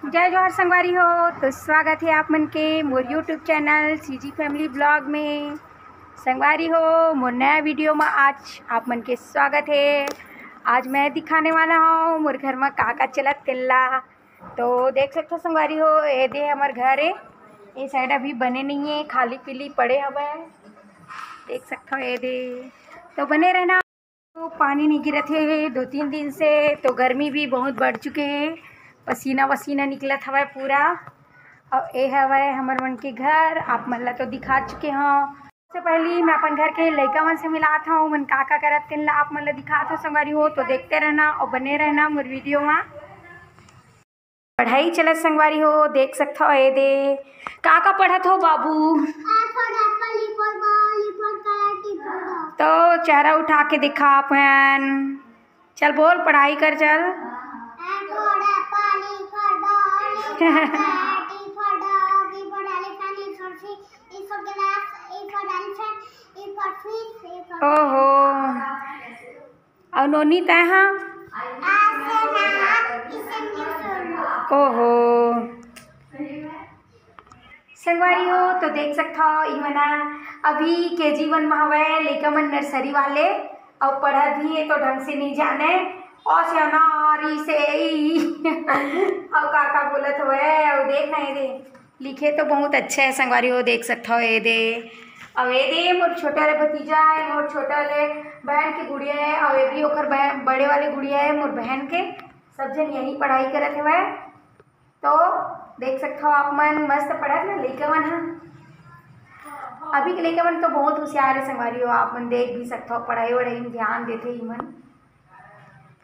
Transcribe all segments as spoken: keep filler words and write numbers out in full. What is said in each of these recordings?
जय जोहार संगवारी हो, तो स्वागत हे आप मन के मोर YouTube channel CG Family Vlog में। संगवारी हो, मोर नया video में आज आप मन के स्वागत हे। आज मैं दिखाने वाला हूँ मोर घर में का का चलत तेला। तो देख सकथो संगवारी हो, ये दे हमर घर हे, ये side अभी बने नहीं है, खाली पीली पड़े हवय। देख सकथो ये दे, तो बने रहना। तो पानी नहीं गिरत हे दो तीन दिन से, तो गर्मी भी बहुत बढ़ चुके हे, पसीना वसीना निकलत हवय पूरा। और ये हवय हमर मन के घर, आप मन ला तो दिखा चुके हूँ। सबसे पहली मैं अपन घर के लइका मन से मिलात हूँ, मन का का करत तेन ला आप मन ला दिखात हूँ संगवारी हो, तो देखते रहना और बने रहना मोर video में। पढ़ाई चलत संगवारी हो, देख सकथो ये दे का का पढ़त हो बाबू। तो चेहरा उठा के दिखा अपन, चल बोल, पढ़ाई कर चल। ओहो, अउ नोनी तैं हा? ओहो। संगवारी हो, तो देख सकथो, ई मन हा अभी KG one में हवय, लइका मन nursery वाले, अउ पढ़त भी हे तो ढंग से नहीं जाने, अ से अनार, ई से ई, अउ का का बोलत हवय, अउ देख ना ये दे, लिखे तो बहुत अच्छा है संगवारी हो, देख सकथो ये दे। अउ ये दे मोर छोटा ले भतीजा है, मोर छोटा ले बहन के गुड़िया है, अउ ये भी ओकर बहन, बड़े वाले गुड़िया है मोर बहन के। सब जन यही पढ़ाई करत हवय। तो देख सकथो आप मन, मस्त पढ़त ना लइका मन ह। अभी के लइका मन तो बहुत होशियार है संगवारी हो, आप मन देख भी सकथो, पढ़ाई वढ़ाई में ध्यान देथे ही मन।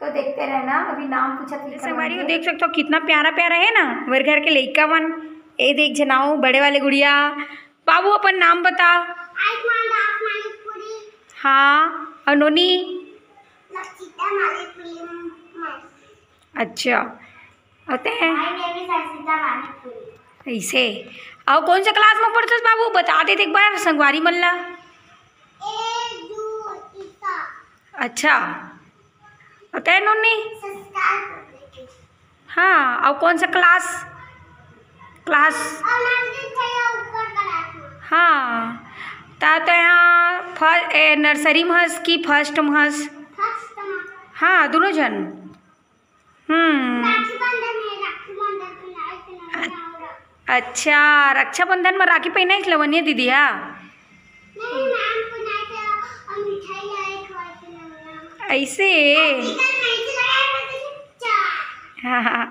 तो देखते रहना, अभी नाम पूछत लिखत संगवारी हो, देख सकथो कितना प्यारा प्यारा है ना मोर घर के लइका मन। ए देख झनाओ बड़े वाले गुड़िया। बाबू अपन नाम बता। आयुष्मान दास मानिकपुरी। हाँ, अउ नोनी? लक्षिता मानिकपुरी। अच्छा, अउ तैं? My name is Arshita Manikpuri. ऐसे। अउ कौन सा class में पढ़थस बाबू, बता दे एक बार संगवारी मन ला। ए, जू, ईसा। अच्छा, अउ तैं नोनी? संस्कार पब्लिक स्कूल। हाँ, अउ कौन सा class? Class? अउ नर्सरी से ऊपर class में। हाँ, ता तो यहाँ फर-, ए, nursery में हस कि first में हस? First में। हाँ, दोनों जन। हम्म। राखी बंधन में, राखी बंधन में नाई के नाई अच्छा, रक्षाबंधन में राखी पहनाइस लवनिया दीदी हा? नहीं, नाम को नाई के, और मिठाई लाए खवाए के लवनिया। ऐसे? और टीका नहीं चलाया, मैं तो चुपचाप। हाँ, हाँ।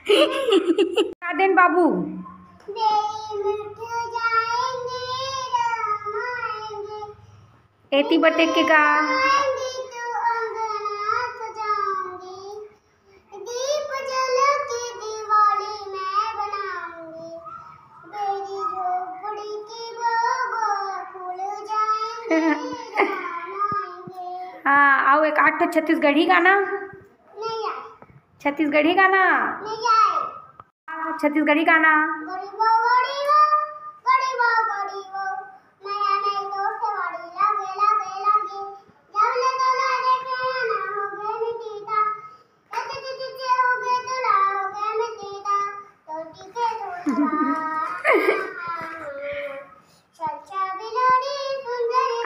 का देन बाबू? बेरी मिठ जाएंगे, राम आएंगे। एती बटे के का? हाँ, अउ एक आध ठो छत्तीसगढ़ी गाना। छत्तीसगढ़ी गाना। छत्तीसगढ़ी गाना।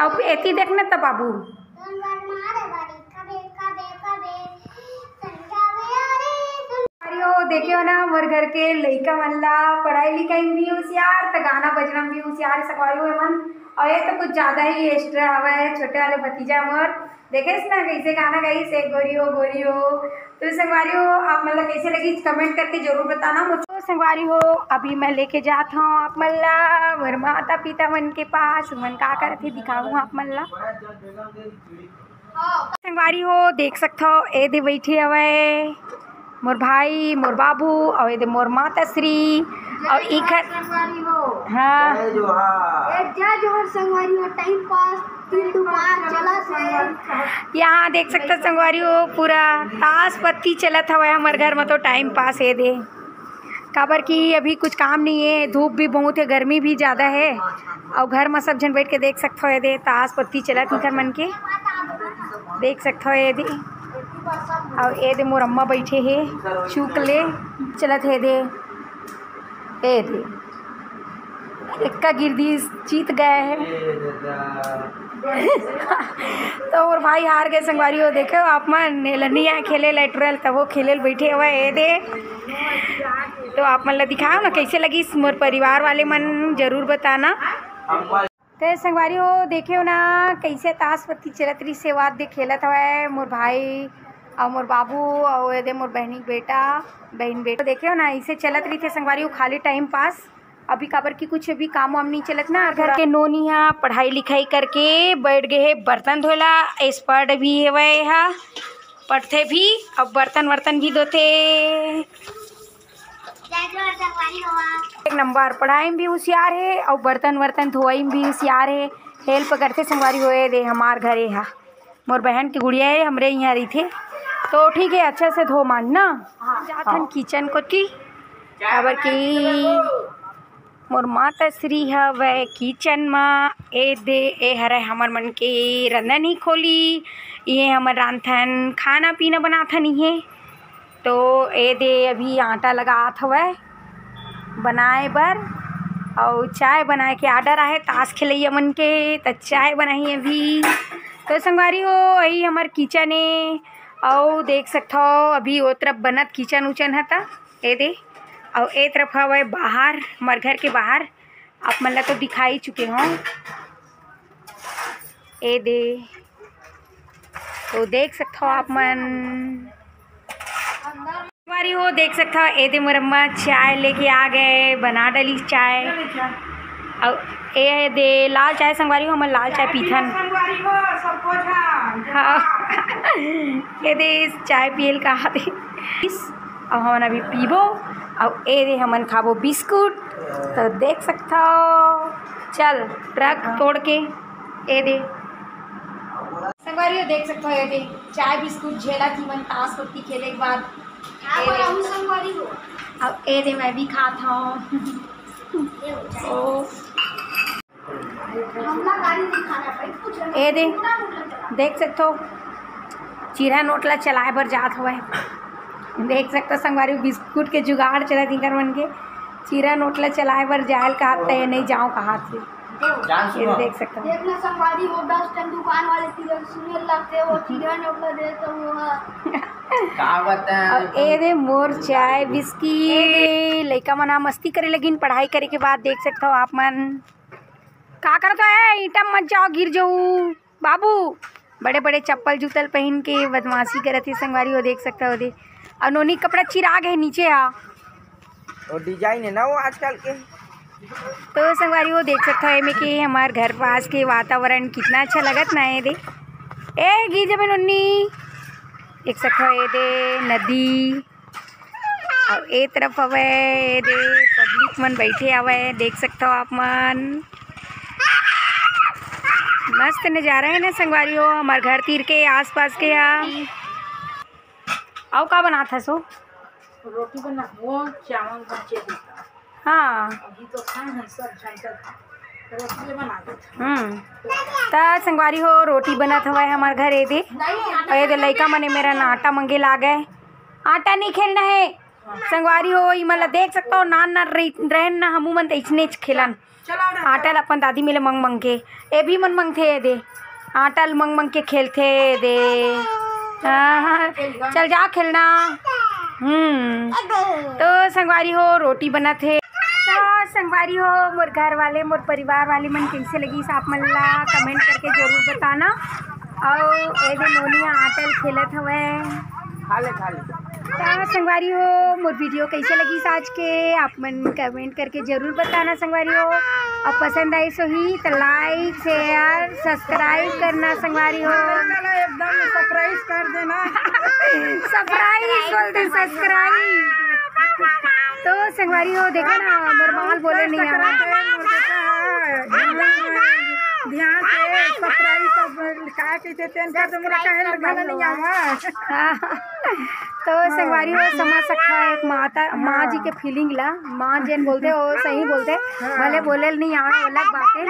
अब एती देखने त बाबू। अरे हो, देखे हो ना, मोर घर के लइका मन ला पढ़ाई लिखाई में भी होशियार, त गाना बजना में भी होशियार, सकवारी हो मन। और ये तो कुछ ज्यादा ही extra हवा है, छोटे वाले भतीजा मोर। देखेस ना कैसे गाना गाइस, एक गोरी हो, गोरी हो। तो संगवारी हो, आप मन ला कैसे लगी, comment करके जरूर बताना मुझे। तो संगवारी हो, अभी मैं लेके जात हूँ आप मन ला मोर माता पिता मन के पास, मन का करत हे दिखाऊँ आप मन ला। संगवारी हो, देख सकथो, ए दे बैठे हवय मोर भाई, मोर बाबू, अउ ए दे मोर माता श्री, अउ इखर, हाँ। जय जोहार। ए, जय जोहार संगवारी हो, time pass, तीन दो पाँच चलत हे। यहाँ देख सकथो संगवारी हो, पूरा ताश पत्ती चलत हवय हमर घर में, तो time pass ए दे। काबर कि अभी कुछ काम नहीं है, धूप भी बहुत है, गर्मी भी ज़्यादा है, अउ घर में सब झन बैठ के देख सकथो, ये दे ताश पत्ती चलत इखर मन के, देख सकथो ये दे। अउ ए दे मोर अम्मा बइठे हे, चुक ले चलत हे दे। ए दे, एक्का गिर दिस, जीत गए हे। तो मोर भाई हार गए संगवारी हो। देखे हो आप मन, एला नइ आए खेले ला टुरा ल, तब वो खेले ल बइठे हवय। ए दे, तो आप मन ला दिखाओ ना, कइसे लगिस मोर परिवार वाले मन, जरूर बताना। ते संगवारी हो, देखे हो ना, कइसे ताश पत्ती चलत रहिस हे, वाद दे खेलत हवय मोर भाई अउ मोर बाबू अउ ए दे मोर बहिनी के बेटा, बहिन बेटा। देखे हो ना, अइसे चलत रहिथे संगवारी हो, खाली टाइम पास। अभी काबर कि कुछ अभी काम वाम नइ चलत ना, घर के नोनी ह पढ़ाई लिखाई करके बइठ गे हे बर्तन धोए ला। एक्सपर्ट भी हेवय एहा, पढ़थे भी अउ बर्तन वर्तन भी धोथे। एक नंबर पढ़ाई में भी होशियार हे अउ बर्तन वर्तन धोवई में भी होशियार हे। हेल्प करथे संगवारी हो। ए दे हमार घर ए हा, मोर बहन के गुड़िया हे, हमरे इहाँ रहिथे। तो ठीक हे, अच्छा से धो मांज ना। हाँ। जाथन किचन कोती, काबर कि मोर माता श्री हवय किचन म। ए दे, ए हरय हमर मन के रंधन ही खोली। इहे हमर रांधथन, खाना पीना बनाथन इहे। तो ए दे अभी आटा लगात हवय बनाए बर, अउ चाय बनाए के ऑर्डर आहे ताश खेलैया मन के, त चाय बनाही अभी। तो संगवारी हो, यही हमर किचन ए, अउ देख सकथव अभी ओ तरफ बनत किचन उचन ह, त ए दे, अउ ए तरफ हवय बाहर, हमर घर के बाहर। आप मन ला तो दिखाई चुके हों, ए दे, तो देख सकथव आप मन। संगवारी हो, देख सकथव, ए दे मोर अम्मा चाय लेके आ गए, बना डाली चाय। अउ ए दे लाल चाय संगवारी हो, हमन लाल चाय पीथन। संगवारी हो, सबको झन। हाँ। ए दे चाय पियल कहा दे। अउ हमन अभी पीबो, अउ ए दे हमन खाबो बिस्कुट। तो देख सकथव, चल रख तोड़ के, ए दे। संगवारी हो, देख सकथव, ए दे चाय बिस्कुट झेलत ही मन ताश पत्ती खेले के बाद। हाँ, ए दे। बड़ा हूँ संगवारी हो। अब ए दे मैं भी खात हूँ। ये हो जाए। ओ। हमला गाड़ी नहीं खाना भाई, कुछ नहीं। ए दे, देख सकथव, चिरहा नोट ला चलाए बर जात हवय। देख सकथव संगवारी हो, बिस्कुट के जुगाड़ चलत इंकर मन के। चिरहा नोट ला चलाए बर जायल कहत हे, नहीं जाओ कहत हे। ये देख सकथव। देखना संगवारी हो, दस टन दुकान वाले तीर सुने लगते, वो चिरहा नोट ला दे तो वो ह। का बताएं? अब ए दे मोर चाय बिस्किट, लइका मन ह मस्ती करे लगिन पढ़ाई करे के बाद। देख सकथव आप मन, का करत हे, ईंटा म मत जाओ, गिर जाऊ। बाबू, बड़े-बड़े चप्पल जूतल पहिन के बदमाशी करत हे संगवारी हो, देख सकथव ओदे। अउ नोनी कपड़ा चिरा गे हे नीचे हा। वो डिजाइन है ना वो आजकल के। तो संगवारी हो, देख सकथव एमे के हमार घर पास के वातावरण कितना अच्छा लगत ना हे दे। ए, गिर जबे नोनी। देख सकथव ए दे नदी। अउ ए तरफ हवय, ए दे पब्लिक मन बइठे हवय, देख सकथव आप मन। मस्त नजारा हे ना संगवारी हो, हमर घर तीर के आसपास के हा। अउ का बनात हस ओ? रोटी बना, वो चावल बचे हे। हाँ। अभी तो खाए हैं सब झंझट, रोटी बना देते हैं। हम्म। त संगवारी हो, रोटी बनत हवय हमर घर ए दे। अउ ए दे लइका मन ए मेर आटा मंगे लागे। आटा नहीं खेलना है। संगवारी हो, इमन ला देख सकथव, नान नान रही-, रहन ना, हमू मन त अइसनेच खेलन। आटा ला अपन दादी मेर ले मंग मंग के, ए भी मन मंगथे ए दे, आटा ल मंग मंग के खेलथे ए दे। हाँ, चल जा खेलना। हम्म, तो संगवारी हो, रोटी बनत हे। तो संगवारी हो, मोर घर वाले, मोर परिवार वाले मन कइसे लगिस, आप मन ला कमेंट करके जरूर बताना। अउ ए दे नोनी ह आटा ल खेलत हवय। खा ले, खा ले। त संगवारी हो, मोर वीडियो कइसे लगिस आज के, आप मन कमेंट करके जरूर बताना संगवारी हो। अउ पसंद आइस होही त लाइक, शेयर, सब्सक्राइब करना संगवारी हो। एकदम सब्सक्राइब कर देना। सब्सक्राइब बोलते, सब्सक्राइब। तो संगवारी हो, देखा ना, मोर माल बोले नहीं आवा। ध्यान से सब्सक्राइब, सब का कहिथे, तेन कर दे, मोला काहे लगा नहीं आवा। हाँ। तो संगवारी हो, समझ सकता है एक माता, माँ जी के फीलिंग ला, माँ जेन बोलथे, वो सही बोलथे। भले बोले नहीं आवे, वो अलग बात है,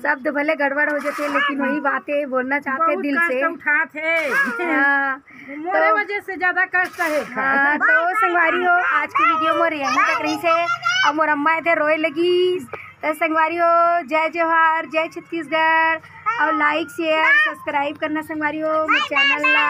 शब्द भले गड़बड़ हो जाते, लेकिन वही बातें बोलना चाहते दिल से। उठात हे। हाँ, मोरे वजह से ज्यादा कष्ट है। हाँ, तो संगवारी हो, आज की वीडियो मोर यहीं तक रहिस हे। अब मोर अम्मा एदे रोए लगी। तो संगवारी हो, जय जोहार, जय छत्तीसगढ़, और लाइक, शेयर, सब्सक्राइब करना संगवारी हो मोर चैनल ला।